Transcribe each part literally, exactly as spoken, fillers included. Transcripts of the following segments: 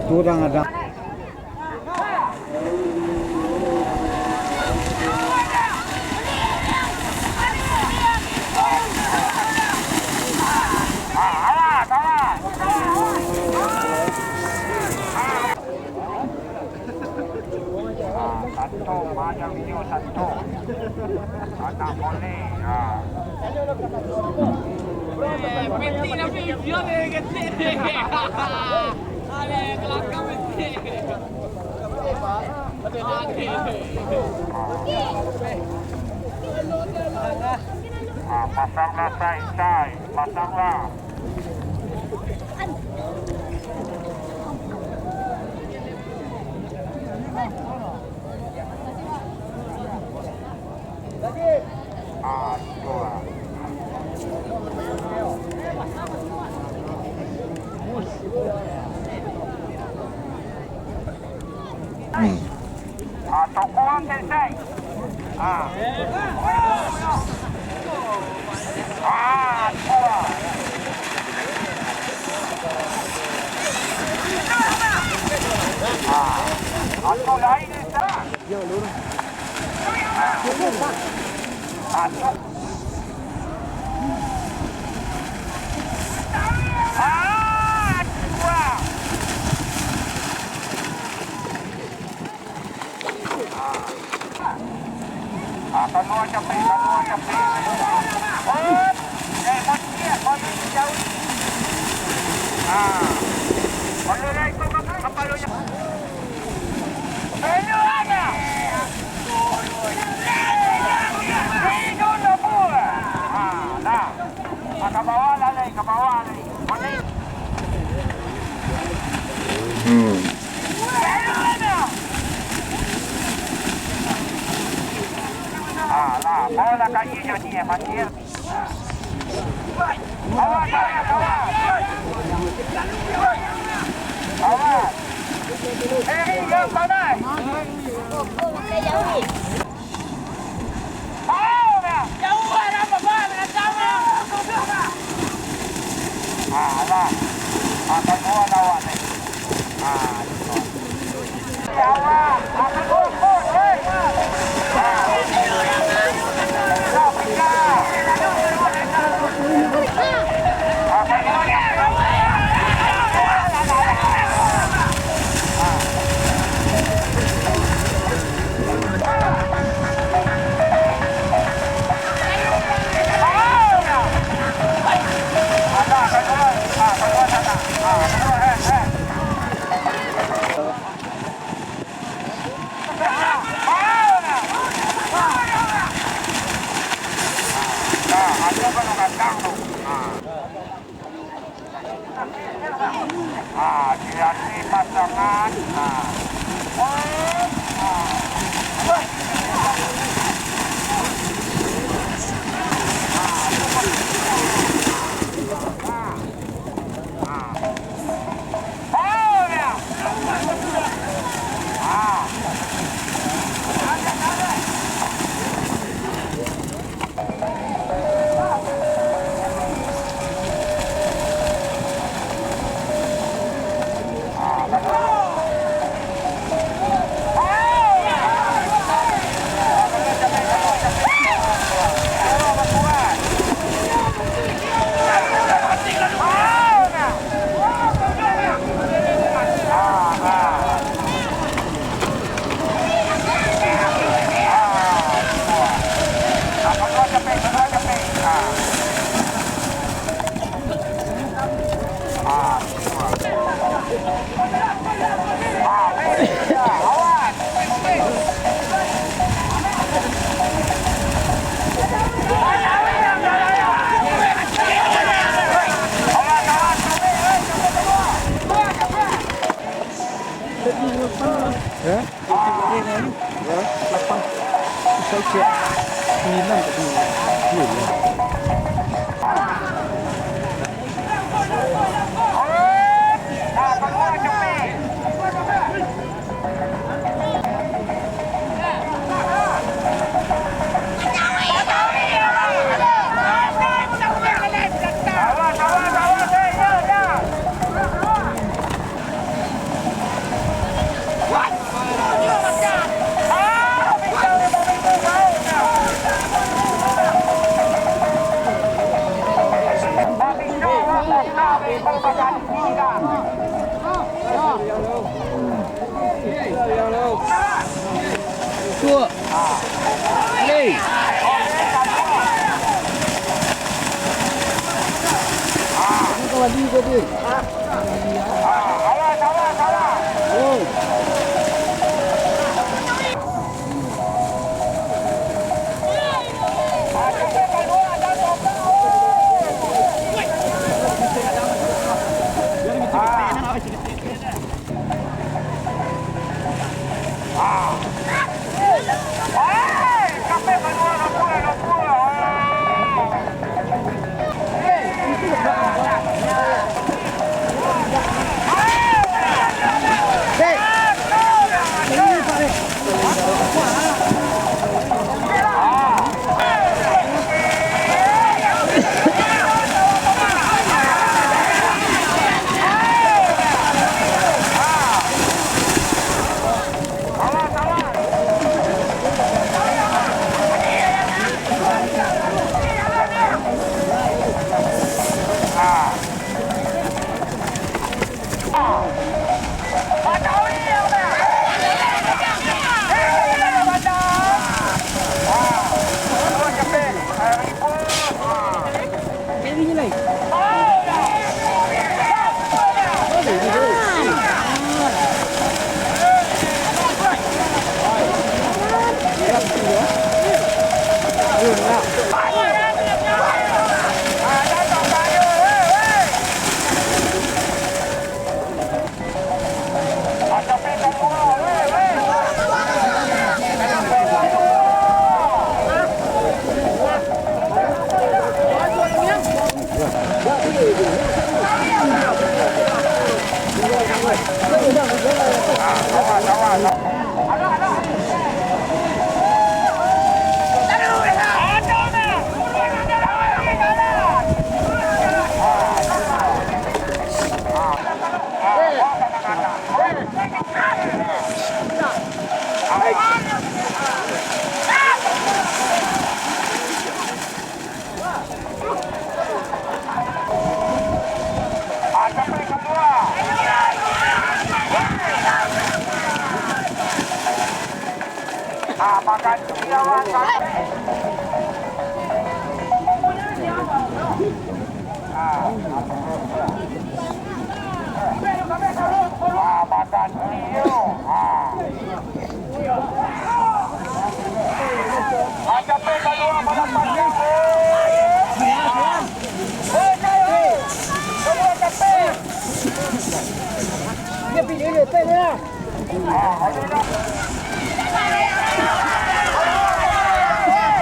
Kurang ada. Ah, awas, awas. Ah, satu, mayang iyo satu. Anak boleh, ah. Eh, peti tapi iyo deh, kecil deh. Ada kelakar peti. Ada. Ah, pasang nasi, Cai. Pasanglah. Ah, tokoan selesai. Ah. Ah, dua. Ah, satu lain, Ustaz. Ah, satu. Ah, dua. Ah, kalua capek, kalua capek. Oh, eh, mati, mati jauh. Ah, kalau dah itu, kapalo nya. Kalua nya. Itu dah buah. Ah, dah. Ah, ka bawah lah, lai, ka bawah, lai. Mati. Hmm. Alah, bawa lah kayu jadi, eh, mati, eh. Awas, awas, awas. Awas. Eh, yang panas. Alah, angkat dua lawan ni. Ah, ya Allah, angkat dua, hei. Ah. Ah, hati-hati pasangan. Ah. Ah. Eh? Lapan. Saya cek. Sembilan tadi. Belum, ya.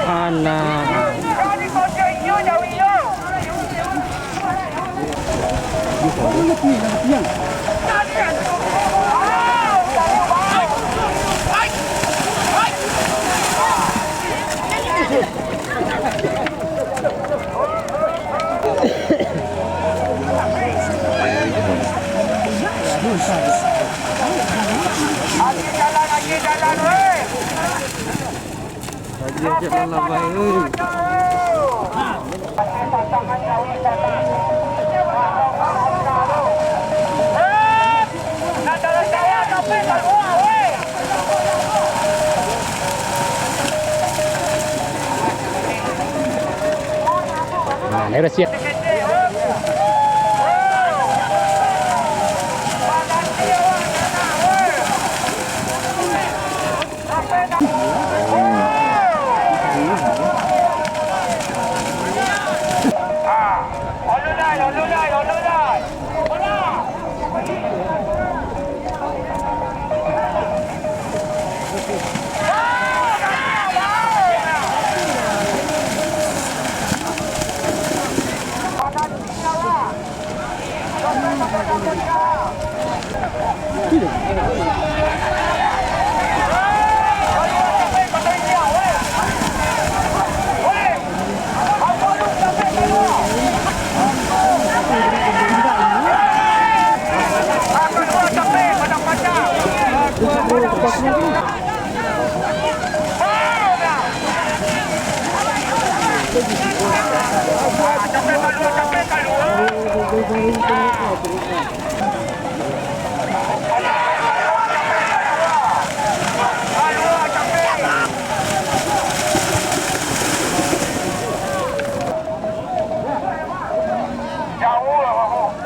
Anak. Lagi jalan lah, Bang, oi. Nah, ini udah siap. Jauah,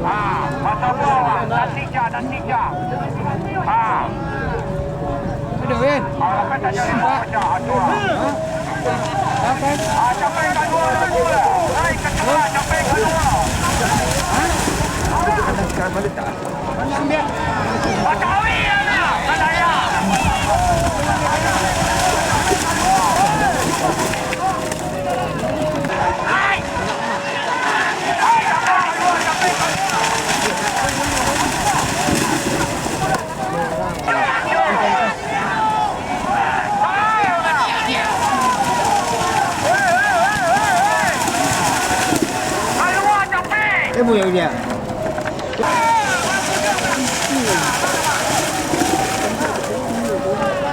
Ah, mata bawah, dan tiga, dan tiga. Ah. Aduh, Win. Ah, apa tak jadi baca, aduh. Hah? Apa? Ah, sampai ka dua, dua. Naik ka dua, sampai ka dua. Hah? Sekarang balik tak? Eh, buya, buya.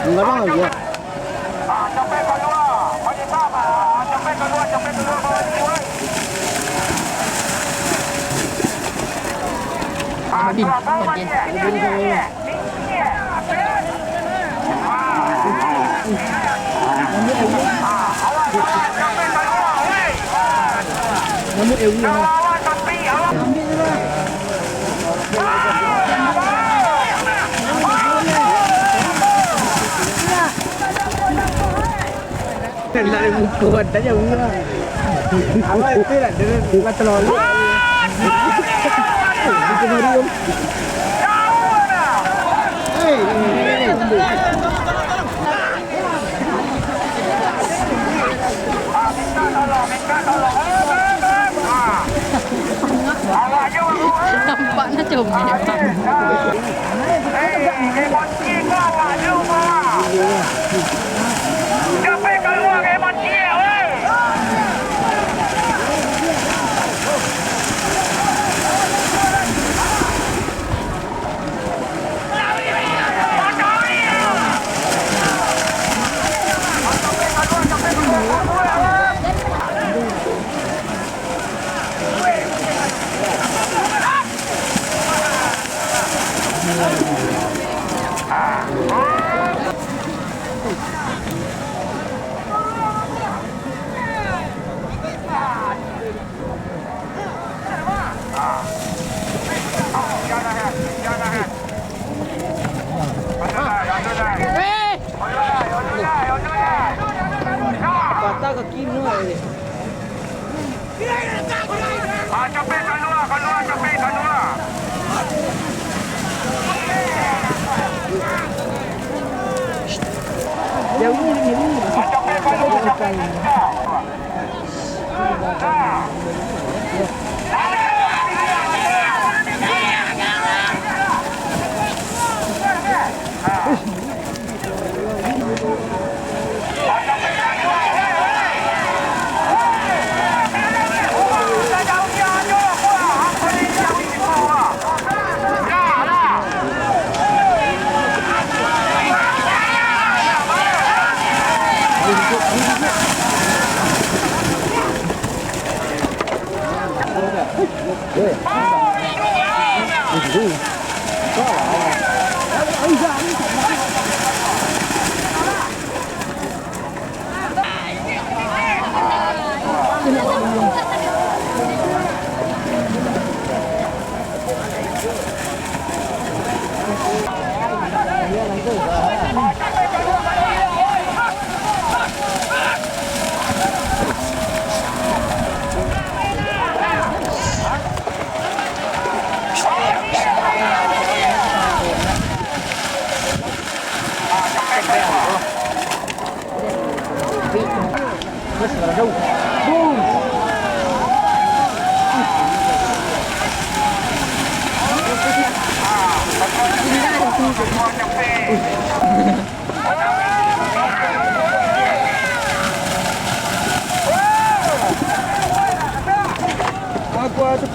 Enggak ada lagi ya. Bin, bin, bin. Nak buka mata je, buka. Awak itu nak dengar, bukan terlalu. Bukan baru. Hei, hei, hei, hei. Nampak nak comel. Patah kaki muak. Ah, capek kalua, kalua, capek kalua. Jauh ni, jauh ni. Ah, capek kalua, capek kalua.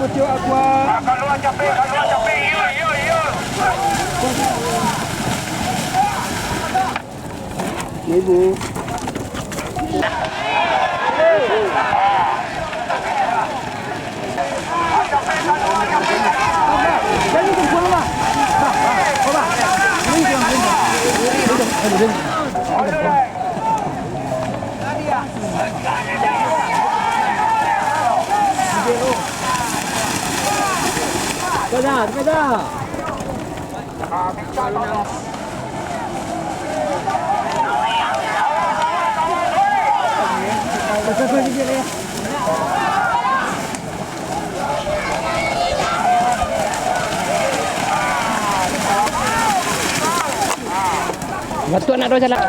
Pucuk Aqua. Kalua capek, kalua capek, iyo, iyo, iyo. Ibu. Sepeda, sepeda. Batu anak doh jalan.